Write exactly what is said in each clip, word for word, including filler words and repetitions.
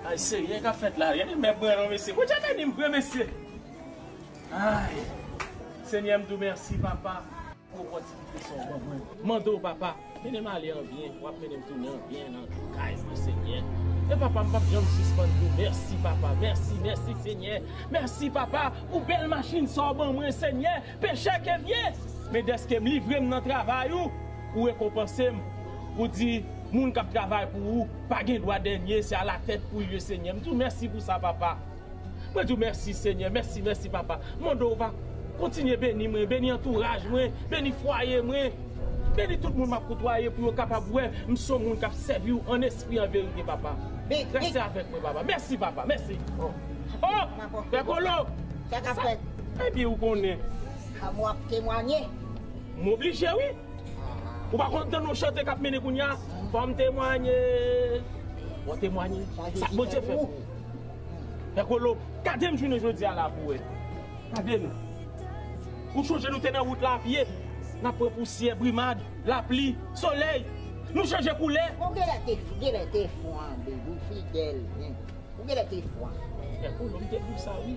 Ay, serye, k ap fèt la? Gade mèb mwen non, mesye. Bondye beni m vre, mesye. Ay, Senyè, m di w mèsi, papa, pou opòtinite sa w ban mwen. Mande w, papa, mennen m ale an byen, w ap mennen m tounen an byen nan kay mwen, Senyè. E papa, m p ap janm sispann di w mèsi, papa. Mèsi, mèsi, Senyè. Mèsi, papa, pou bèl machin sa w ban mwen, Senyè. Pechè ke m ye, men dèske m livre m nan travay ou, ou rekonpanse m. Ou di, moun k ap travay pou ou pa gen dwa dènye, se alatèt pou l ye, Senyè. M di w mèsi pou sa, papa. Mwen di w mèsi, Senyè. Mèsi, mèsi, papa. Mande w va kontinye beni mwen, beni antouraj mwen, beni fwaye mwen, beni tout moun m ap koutwaye pou yo kapab wè m se yon moun k ap sèvi w an espri, an verite, papa. Rete avèk mwen, papa. Mèsi, papa. Mèsi. Oh, oh, Pè Kolo! Sa k ap fèt? Ebyen, ou konnen. A, m w ap temwanye. M oblije, wi. Ou pa konn tann yon chante k ap mennen kounye a? Fò m temwanye. Fò w temwanye. Sa k Bondye fè pou ou? Pè Kolo, gade m jounen jodi a la pou wè. Gade m. Ou chonje nou te nan wout la a pye. N ap pran pousyè, brimad, lapli, solèy. Nou chanje koulè. Ou genlè te, genlè te fou an, baby, ou fidèl, men. Ou genlè te fou an. Pè Kolo, m te di w sa, wi.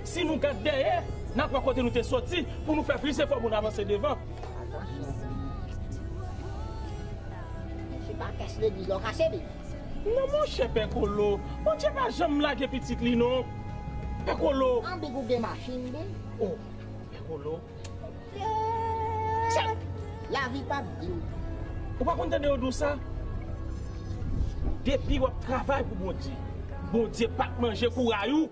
Si nou gad dèyè, n ap wè kote nou te soti pou nou fè plis efò pou n avanse devan. Atansyon. Se pa kès legliz la w kase, baby. Non, monchè, Pè Kolo. Bondye pa janm lage pitit li, non. Pè Kolo. An, big, ou gen machin, big. Oh, Pè Kolo. Lavi p ap di w. Ou pa konn tande yo di w sa? Depi w ap travay pou Bondye, Bondye p ap manje kouray ou.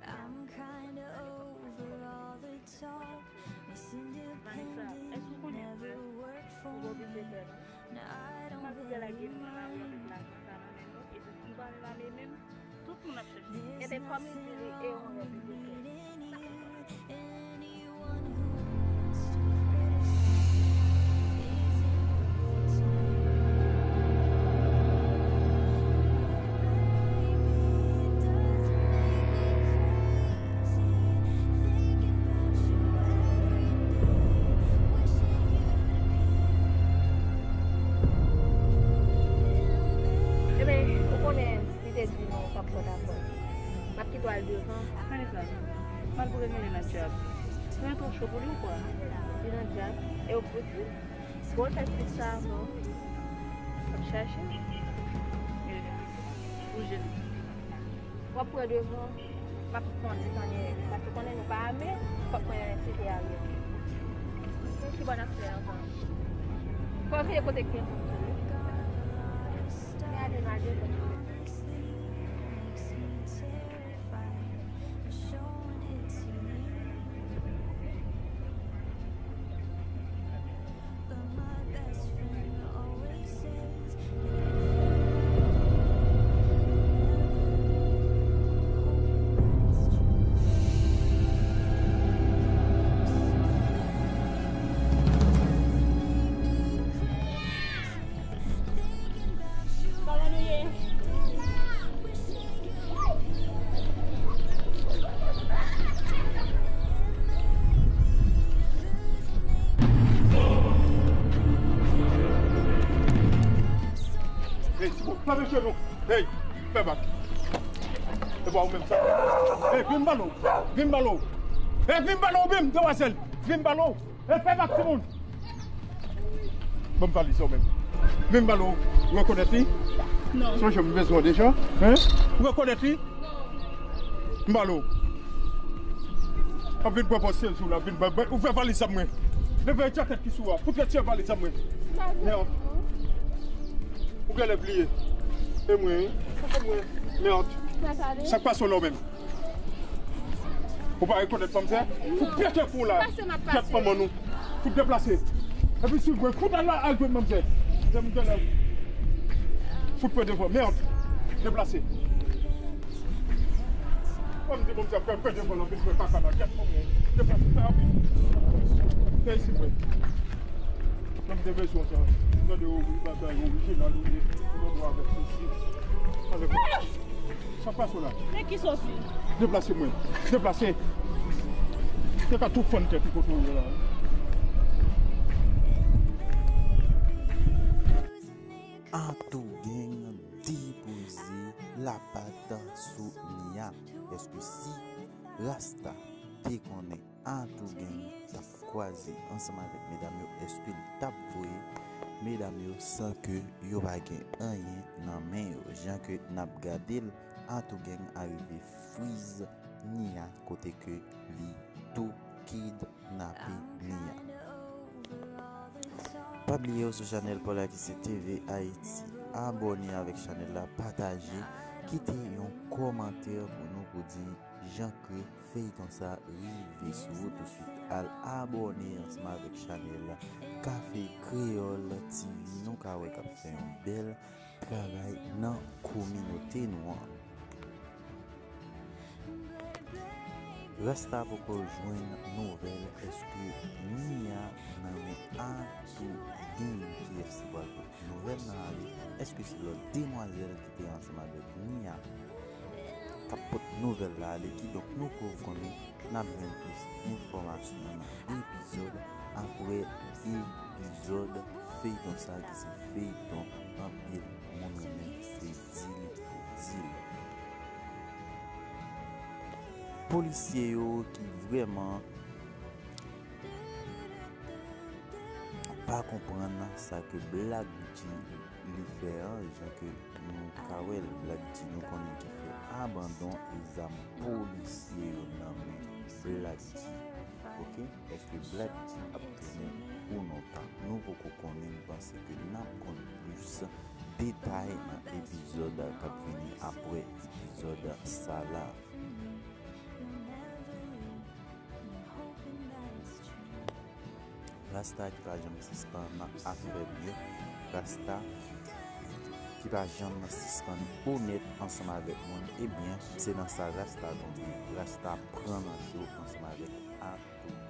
I'm kinda over all the talk. Miss Independent never worked for me. No, I don't really mind. There's nothing wrong with meeting anyone who wants to criticize. Isn't worth the time. Baby, it doesn't make me crazy thinking about you every day, wishing you'd appear. Ebe, ou konnen li te di nou w t ap pòt a pòt. M ap kite w al devan. Vanessa, m al pou regle nan djab. Mwen twò cho pou li ou kwa? Li nan djab? E ou fouti? Bon, fè ti sa ankò. Chache. Bouje l. W ap pran devan. M ap fè yon ti tan dèyè. Paske konnen nou pa ame, fòk mwen site aryè. Se ki bò n ap fè ansanm. Fò veye kote k gen moun tou wi. Men ale nou al devan. Hey, Simon, pa mesye non. Hey, fè bak. E pa ou menm sa. Hey, vin balo. Vin balo. Hey, vin balo, vin, demwazèl. Vin balo. Hey, fè bak, timoun. Ban m valiz ou menm. Vin balo. Ou rekonèt li? Non. Sonje m bezwen w deja. Hein? Ou rekonèt li? M balo. Ap vin pran pòz sezi w la, vin ba, ba, ouvè valiz a mwen. Leve djakèt ki sou a, fout retire valiz a mwen. Mèd. Ou genlè bliye. E mwen, wi. E mwen. Mèd. Sa k pase w la w menm? Ou pa rekonèt manmzè? Fout pete pou w la. Pyèt fanm an nou. Fout deplase. Epi swiv mwen, fout al la, al jwenn manmzè. Manzè m genlè. Fout pran devan, mèd. Deplase. Kòm di bon, m te ap fè pèdi vòl anpil, mwen pa ka la. Kèt mwen, deplase, fè rapid. Fè isit mwen. Kòm te bezwen sa. Gade, o, wi, bagay, orijinal, ou ye. Ou gen dwa avèk sesi. Ale, sa pase la. Men ki soti? Deplase mwen. Deplase. Te ka tou fann tèt ou kote ou ye la. Atougang depoze lapat sou Nia. Èske si Rasta te konnen Atougang t ap kwaze ansanm avèk medam yo, èske l t ap voye medam yo san ke yo pa gen anyen nan men yo? Jan ke n ap gade l, Atougang arive friz Nia kote ke li tou kidnape Nia. Pa bliye w sou chanèl Paul Akise T V Haïti. Abòne avèk chanèl la, pataje, kite yon kòmantè pou nou pou di jan ke feyton sa rive sou ou. Touswit al abòne ansanm avèk chanèl Café Créole T V. Nou ka wè k ap fè yon bèl travay nan kominote nou an. Rasta poko jwenn nouvèl èske Nia nan men Atougang, kiyès ki pral pote nouvèl nan ale, èske se lòt demwazèl ki te ansanm avèk Nia k ap pote nouvèl la ale? Kidonk nou poko konnen, n ap jwenn plis enfòmasyon nan epizòd apre epizòd feyton sa ki se feyton anpil moun renmen, se Dil pou Dil. Polisye yo ki vrèman pa konprann sa ke Black G li fè an, jan ke nou ka wè l, Black G nou konnen ki fè abandon e zam polisye yo nan men Black G. Oke? Èske Black G ap tounen ou non pa? Nou poko konnen, m panse ke n ap konn plis detay nan epizòd k ap vini apre epizòd sa la. Rasta ki pa janm sispann afèm yo, Rasta ki pa janm sispann onèt ansanm avèk moun, ebyen, se nan sa Rasta tonbe, Rasta pran nan cho ansanm avèk Atougang.